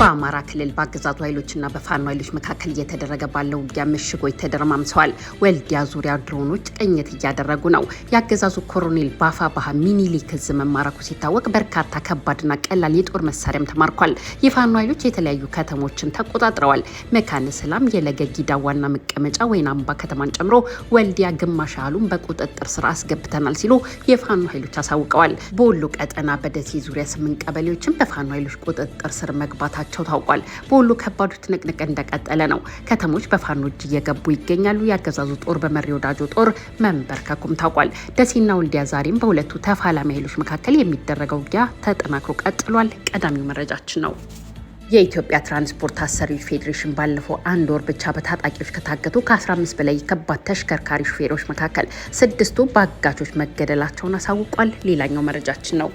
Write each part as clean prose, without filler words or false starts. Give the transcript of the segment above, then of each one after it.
በአማራ ክልል በአገዛዙ ኃይሎችና በፋኖ ኃይሎች መካከል እየተደረገ ባለው ውጊያ ምሽጎች ተደረማምሰዋል። ወልዲያ ዙሪያ ድሮኖች ቅኝት እያደረጉ ነው። የአገዛዙ ኮሎኔል በአፋብኃ ሚኒሊክ እዝ መማረኩ ሲታወቅ በርካታ ከባድና ቀላል የጦር መሳሪያም ተማርኳል። የፋኖ ኃይሎች የተለያዩ ከተሞችን ተቆጣጥረዋል። መካነ ሰላም፣ የለገጊዳ ዋና መቀመጫ ወይናምባ ከተማን ጨምሮ ወልዲያ ግማሽ ያህሉን በቁጥጥር ስር አስገብተናል ሲሉ የፋኖ ኃይሎች አሳውቀዋል። በወሎ ቀጠና በደሴ ዙሪያ 8 ቀበሌዎችን በፋኖ ኃይሎች ቁጥጥር ስር መግባታቸው ታውቋል። በወሎ ከባዱ ትንቅንቅ እንደቀጠለ ነው። ከተሞች በፋኖ እጅ እየገቡ ይገኛሉ። የአገዛዙ ጦር በመሪ ወዳጆ ጦር መንበርከኩም ታውቋል። ደሴና ወልዲያ ዛሬም በሁለቱ ተፋላሚ ኃይሎች መካከል የሚደረገው ውጊያ ተጠናክሮ ቀጥሏል። ቀዳሚው መረጃችን ነው። የኢትዮጵያ ትራንስፖርት አሰሪዎች ፌዴሬሽን ባለፈው አንድ ወር ብቻ በታጣቂዎች ከታገቱ ከ15 በላይ ከባድ ተሽከርካሪ ሹፌሮች መካከል 6ቱ በአጋቾች መገደላቸውን አሳውቋል። ሌላኛው መረጃችን ነው።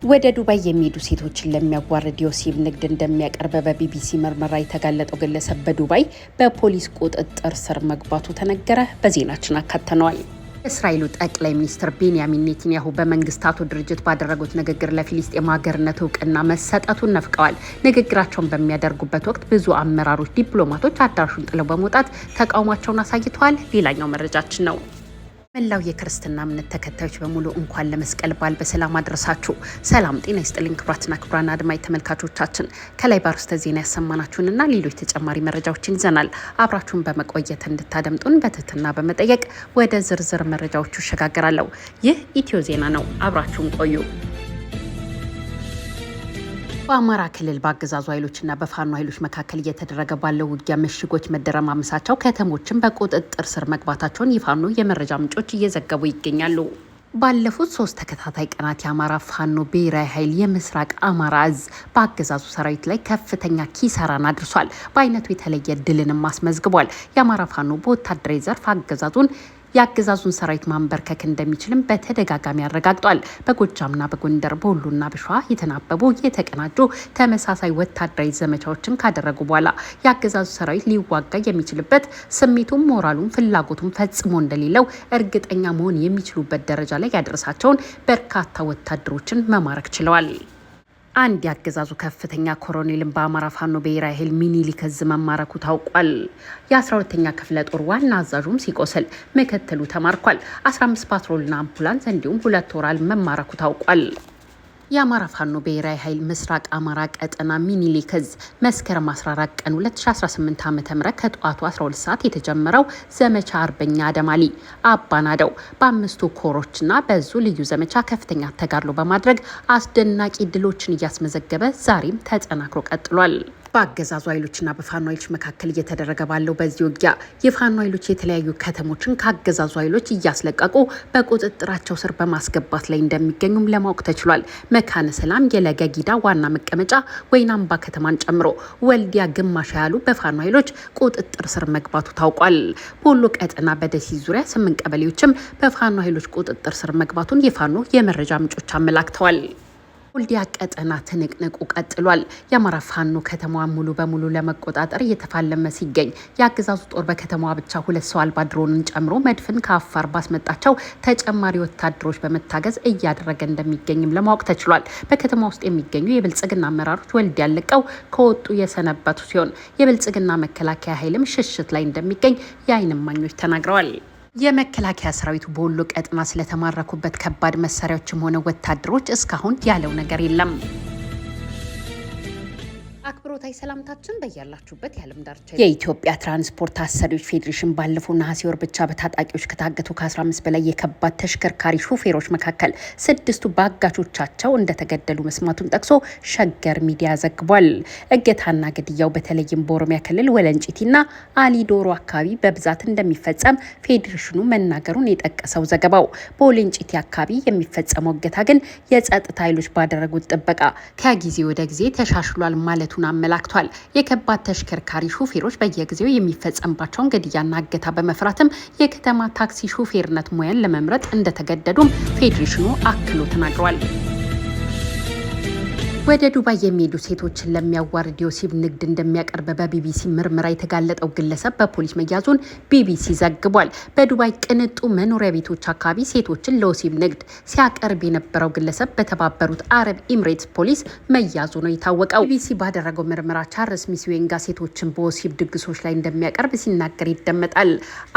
ወደ ዱባይ የሚሄዱ ሴቶችን ለሚያዋርድ የወሲብ ንግድ እንደሚያቀርብ በቢቢሲ ምርመራ የተጋለጠው ግለሰብ በዱባይ በፖሊስ ቁጥጥር ስር መግባቱ ተነገረ። በዜናችን አካተነዋል። የእስራኤሉ ጠቅላይ ሚኒስትር ቤንያሚን ኔታንያሁ በመንግስታቱ ድርጅት ባደረጉት ንግግር ለፊሊስጤም ሀገርነት እውቅና መሰጠቱን ነፍቀዋል። ንግግራቸውን በሚያደርጉበት ወቅት ብዙ አመራሮች፣ ዲፕሎማቶች አዳራሹን ጥለው በመውጣት ተቃውሟቸውን አሳይተዋል። ሌላኛው መረጃችን ነው። መላው የክርስትና እምነት ተከታዮች በሙሉ እንኳን ለመስቀል በዓል በሰላም አድረሳችሁ። ሰላም ጤና ይስጥልኝ ክቡራትና ክቡራን አድማጭ ተመልካቾቻችን፣ ከላይ በአርዕስተ ዜና ያሰማናችሁንና ሌሎች ተጨማሪ መረጃዎችን ይዘናል። አብራችሁን በመቆየት እንድታደምጡን በትህትና በመጠየቅ ወደ ዝርዝር መረጃዎቹ እሸጋገራለሁ። ይህ ኢትዮ ዜና ነው። አብራችሁን ቆዩ። በአማራ ክልል በአገዛዙ ኃይሎችና በፋኖ ኃይሎች መካከል እየተደረገ ባለው ውጊያ ምሽጎች መደረማመሳቸው ከተሞችን በቁጥጥር ስር መግባታቸውን የፋኖ የመረጃ ምንጮች እየዘገቡ ይገኛሉ። ባለፉት 3 ተከታታይ ቀናት የአማራ ፋኖ ብሔራዊ ኃይል የምስራቅ አማራ እዝ በአገዛዙ ሰራዊት ላይ ከፍተኛ ኪሳራን አድርሷል። በአይነቱ የተለየ ድልንም አስመዝግቧል። የአማራ ፋኖ በወታደራዊ ዘርፍ የአገዛዙን ሰራዊት ማንበርከክ እንደሚችልም በተደጋጋሚ አረጋግጧል። በጎጃምና በጎንደር በወሎና በሸዋ የተናበቡ የተቀናጁ ተመሳሳይ ወታደራዊ ዘመቻዎችን ካደረጉ በኋላ የአገዛዙ ሰራዊት ሊዋጋ የሚችልበት ስሜቱም ሞራሉም ፍላጎቱም ፈጽሞ እንደሌለው እርግጠኛ መሆን የሚችሉበት ደረጃ ላይ ያደረሳቸውን በርካታ ወታደሮችን መማረክ ችለዋል። አንድ የአገዛዙ ከፍተኛ ኮሎኔልን በአማራ ፋኖ ብሔራዊ ኃይል ሚኒሊክ እዝ መማረኩ ታውቋል። የ12ኛ ክፍለ ጦር ዋና አዛዡም ሲቆስል ምክትሉ ተማርኳል። 15 ፓትሮልና አምቡላንስ እንዲሁም 2 ኦራል መማረኩ ታውቋል። የአማራ ፋኖ ብሔራዊ ኃይል ምስራቅ አማራ ቀጠና ሚኒሊክ እዝ መስከረም 14 ቀን 2018 ዓ.ም ከጠዋቱ 12 ሰዓት የተጀመረው ዘመቻ አርበኛ አደማሊ አባናደው በ5 ኮሮችና በዙ ልዩ ዘመቻ ከፍተኛ ተጋድሎ በማድረግ አስደናቂ ድሎችን እያስመዘገበ ዛሬም ተጠናክሮ ቀጥሏል። በአገዛዙ ኃይሎችና በፋኖ ኃይሎች መካከል እየተደረገ ባለው በዚህ ውጊያ የፋኖ ኃይሎች የተለያዩ ከተሞችን ከአገዛዙ ኃይሎች እያስለቀቁ በቁጥጥራቸው ስር በማስገባት ላይ እንደሚገኙም ለማወቅ ተችሏል። መካነ ሰላም የለገጊዳ ዋና መቀመጫ ወይናምባ ከተማን ጨምሮ ወልዲያ ግማሽ ያሉ በፋኖ ኃይሎች ቁጥጥር ስር መግባቱ ታውቋል። በወሎ ቀጠና በደሴ ዙሪያ 8 ቀበሌዎችም በፋኖ ኃይሎች ቁጥጥር ስር መግባቱን የፋኖ የመረጃ ምንጮች አመላክተዋል። ወልዲያ ቀጠና ትንቅንቁ ቀጥሏል። የአማራ ፋኖ ከተማዋን ሙሉ በሙሉ ለመቆጣጠር እየተፋለመ ሲገኝ የአገዛዙ ጦር በከተማዋ ብቻ 2 ሰው አልባ ድሮንን ጨምሮ መድፍን ከአፋር ባስመጣቸው ተጨማሪ ወታደሮች በመታገዝ እያደረገ እንደሚገኝም ለማወቅ ተችሏል። በከተማ ውስጥ የሚገኙ የብልጽግና አመራሮች ወልዲያን ለቀው ከወጡ የሰነበቱ ሲሆን የብልጽግና መከላከያ ኃይልም ሽሽት ላይ እንደሚገኝ የዓይን እማኞች ተናግረዋል። የመከላከያ ሰራዊቱ በወሎ ቀጠና ስለተማረኩበት ከባድ መሳሪያዎችም ሆነ ወታደሮች እስካሁን ያለው ነገር የለም። አክብሮታዊ ሰላምታችን በያላችሁበት የዓለም ዳርቻ። የኢትዮጵያ ትራንስፖርት አሰሪዎች ፌዴሬሽን ባለፈው ነሐሴ ወር ብቻ በታጣቂዎች ከታገቱ ከ15 በላይ የከባድ ተሽከርካሪ ሾፌሮች መካከል 6ቱ በአጋቾቻቸው እንደተገደሉ መስማቱን ጠቅሶ ሸገር ሚዲያ ዘግቧል። እገታና ግድያው በተለይም በኦሮሚያ ክልል ወለንጪቲና አሊዶሮ አካባቢ በብዛት እንደሚፈጸም ፌዴሬሽኑ መናገሩን የጠቀሰው ዘገባው በወለንጪቲ አካባቢ የሚፈጸመው እገታ ግን የጸጥታ ኃይሎች ባደረጉት ጥበቃ ከጊዜ ወደ ጊዜ ተሻሽሏል ማለቱን አመላክቷል። የከባድ ተሽከርካሪ ሾፌሮች በየጊዜው የሚፈጸምባቸውን ግድያና እገታ በመፍራትም የከተማ ታክሲ ሾፌርነት ሙያን ለመምረጥ እንደተገደዱም ፌዴሬሽኑ አክሎ ተናግሯል። ወደ ዱባይ የሚሄዱ ሴቶችን ለሚያዋርድ የወሲብ ንግድ እንደሚያቀርብ በቢቢሲ ምርመራ የተጋለጠው ግለሰብ በፖሊስ መያዙን ቢቢሲ ዘግቧል። በዱባይ ቅንጡ መኖሪያ ቤቶች አካባቢ ሴቶችን ለወሲብ ንግድ ሲያቀርብ የነበረው ግለሰብ በተባበሩት አረብ ኤምሬትስ ፖሊስ መያዙ ነው የታወቀው። ቢቢሲ ባደረገው ምርመራ ቻርልስ ሚስዌንጋ ሴቶችን በወሲብ ድግሶች ላይ እንደሚያቀርብ ሲናገር ይደመጣል።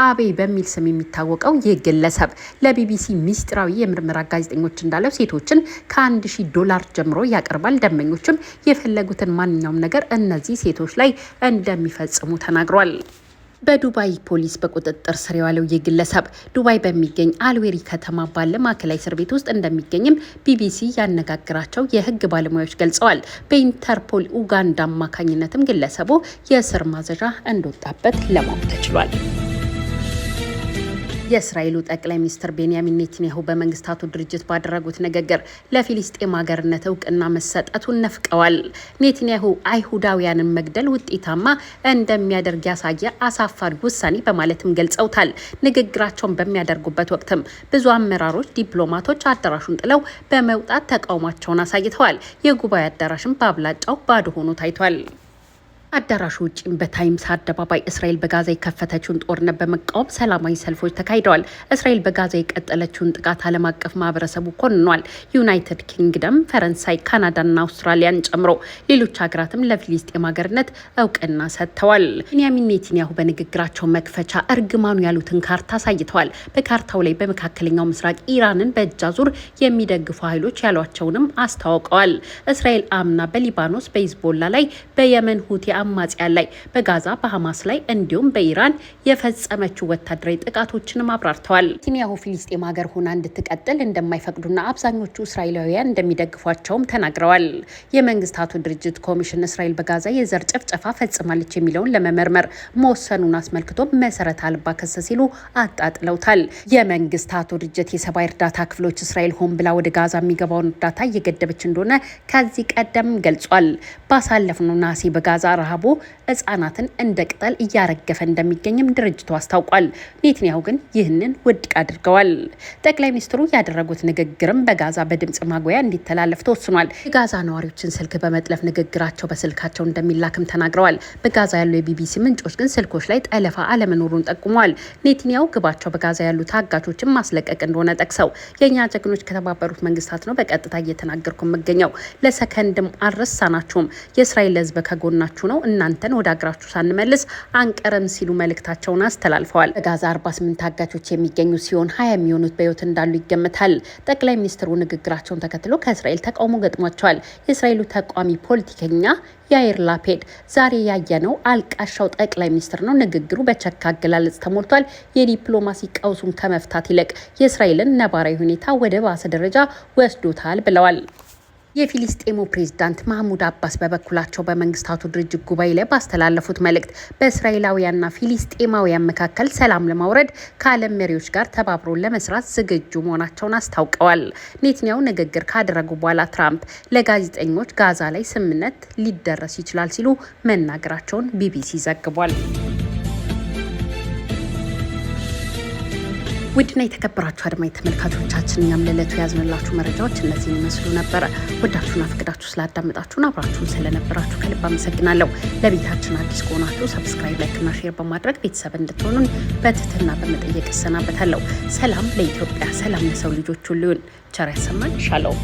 አቤ በሚል ስም የሚታወቀው ይህ ግለሰብ ለቢቢሲ ሚስጥራዊ የምርመራ ጋዜጠኞች እንዳለው ሴቶችን ከ$1,000 ጀምሮ ያቀርባል። ደንበኞችም የፈለጉትን ማንኛውም ነገር እነዚህ ሴቶች ላይ እንደሚፈጽሙ ተናግሯል። በዱባይ ፖሊስ በቁጥጥር ስር የዋለው ይህ ግለሰብ ዱባይ በሚገኝ አልዌሪ ከተማ ባለ ማዕከላዊ እስር ቤት ውስጥ እንደሚገኝም ቢቢሲ ያነጋግራቸው የሕግ ባለሙያዎች ገልጸዋል። በኢንተርፖል ኡጋንዳ አማካኝነትም ግለሰቡ የእስር ማዘዣ እንደወጣበት ለማወቅ ተችሏል። የእስራኤሉ ጠቅላይ ሚኒስትር ቤንያሚን ኔታንያሁ በመንግስታቱ ድርጅት ባደረጉት ንግግር ለፊሊስጤም ሀገርነት እውቅና መሰጠቱን ነፍቀዋል። ኔታንያሁ አይሁዳውያንን መግደል ውጤታማ እንደሚያደርግ ያሳየ አሳፋሪ ውሳኔ በማለትም ገልጸውታል። ንግግራቸውን በሚያደርጉበት ወቅትም ብዙ አመራሮች፣ ዲፕሎማቶች አዳራሹን ጥለው በመውጣት ተቃውሟቸውን አሳይተዋል። የጉባኤ አዳራሽም በአብላጫው ባዶ ሆኖ ታይቷል። አዳራሹ ውጭም በታይምስ አደባባይ እስራኤል በጋዛ የከፈተችውን ጦርነት በመቃወም ሰላማዊ ሰልፎች ተካሂደዋል። እስራኤል በጋዛ የቀጠለችውን ጥቃት ዓለም አቀፍ ማህበረሰቡ ኮንኗል። ዩናይትድ ኪንግደም፣ ፈረንሳይ፣ ካናዳና አውስትራሊያን ጨምሮ ሌሎች ሀገራትም ለፊሊስጤም ሀገርነት እውቅና ሰጥተዋል። ቤንያሚን ኔታንያሁ በንግግራቸው መክፈቻ እርግማኑ ያሉትን ካርታ አሳይተዋል። በካርታው ላይ በመካከለኛው ምስራቅ ኢራንን በእጅ አዙር የሚደግፉ ኃይሎች ያሏቸውንም አስታውቀዋል። እስራኤል አምና በሊባኖስ በሂዝቦላ ላይ፣ በየመን ሁቲ አማጽያን ላይ፣ በጋዛ በሐማስ ላይ እንዲሁም በኢራን የፈጸመችው ወታደራዊ ጥቃቶችንም አብራርተዋል። ኔታንያሁ ፊሊስጤም ሀገር ሆና እንድትቀጥል እንደማይፈቅዱና አብዛኞቹ እስራኤላውያን እንደሚደግፏቸውም ተናግረዋል። የመንግስታቱ ድርጅት ኮሚሽን እስራኤል በጋዛ የዘር ጭፍጨፋ ፈጽማለች የሚለውን ለመመርመር መወሰኑን አስመልክቶ መሰረት አልባ ክስ ሲሉ አጣጥለውታል። የመንግስታቱ ድርጅት የሰብአዊ እርዳታ ክፍሎች እስራኤል ሆን ብላ ወደ ጋዛ የሚገባውን እርዳታ እየገደበች እንደሆነ ከዚህ ቀደም ገልጿል። ባሳለፍነው ነሐሴ በጋዛ ረሃቡ ህጻናትን እንደ ቅጠል እያረገፈ እንደሚገኝም ድርጅቱ አስታውቋል። ኔታንያሁ ግን ይህንን ውድቅ አድርገዋል። ጠቅላይ ሚኒስትሩ ያደረጉት ንግግርም በጋዛ በድምጽ ማጉያ እንዲተላለፍ ተወስኗል። የጋዛ ነዋሪዎችን ስልክ በመጥለፍ ንግግራቸው በስልካቸው እንደሚላክም ተናግረዋል። በጋዛ ያሉ የቢቢሲ ምንጮች ግን ስልኮች ላይ ጠለፋ አለመኖሩን ጠቁመዋል። ኔታንያሁ ግባቸው በጋዛ ያሉ ታጋቾችን ማስለቀቅ እንደሆነ ጠቅሰው የእኛ ጀግኖች ከተባበሩት መንግስታት ነው በቀጥታ እየተናገርኩ የምገኘው፣ ለሰከንድም አልረሳናችሁም፣ የእስራኤል ህዝብ ከጎናችሁ ነው፣ እናንተን ወደ አገራችሁ ሳንመልስ አንቀርም ሲሉ መልእክታቸውን አስተላልፈዋል። በጋዛ 48 ታጋቾች የሚገኙ ሲሆን 20 የሚሆኑት በህይወት እንዳሉ ይገመታል። ጠቅላይ ሚኒስትሩ ንግግራቸውን ተከትሎ ከእስራኤል ተቃውሞ ገጥሟቸዋል። የእስራኤሉ ተቃዋሚ ፖለቲከኛ ያይር ላፔድ ዛሬ ያየነው አልቃሻው ጠቅላይ ሚኒስትር ነው። ንግግሩ በቸካ አገላለጽ ተሞልቷል። የዲፕሎማሲ ቀውሱን ከመፍታት ይልቅ የእስራኤልን ነባራዊ ሁኔታ ወደ ባሰ ደረጃ ወስዶታል ብለዋል። የፊሊስጤሙ ፕሬዝዳንት ማህሙድ አባስ በበኩላቸው በመንግስታቱ ድርጅት ጉባኤ ላይ ባስተላለፉት መልእክት በእስራኤላውያንና ፊሊስጤማውያን መካከል ሰላም ለማውረድ ከዓለም መሪዎች ጋር ተባብሮ ለመስራት ዝግጁ መሆናቸውን አስታውቀዋል። ኔታንያሁ ንግግር ካደረጉ በኋላ ትራምፕ ለጋዜጠኞች ጋዛ ላይ ስምምነት ሊደረስ ይችላል ሲሉ መናገራቸውን ቢቢሲ ዘግቧል። ውድና የተከበራችሁ አድማጭ ተመልካቾቻችን እኛም ለዕለቱ ያዝንላችሁ መረጃዎች እነዚህን ይመስሉ ነበረ። ወዳችሁና ፈቅዳችሁ ስላዳመጣችሁን አብራችሁን ስለነበራችሁ ከልብ አመሰግናለሁ። ለቤታችን አዲስ ከሆናችሁ subscribe፣ like ና share በማድረግ ቤተሰብ እንድትሆኑን በትህትና በመጠየቅ እሰናበታለሁ። ሰላም ለኢትዮጵያ፣ ሰላም ለሰው ልጆች ሁሉ ይሁን። ቸር ያሰማን። ሻሎም።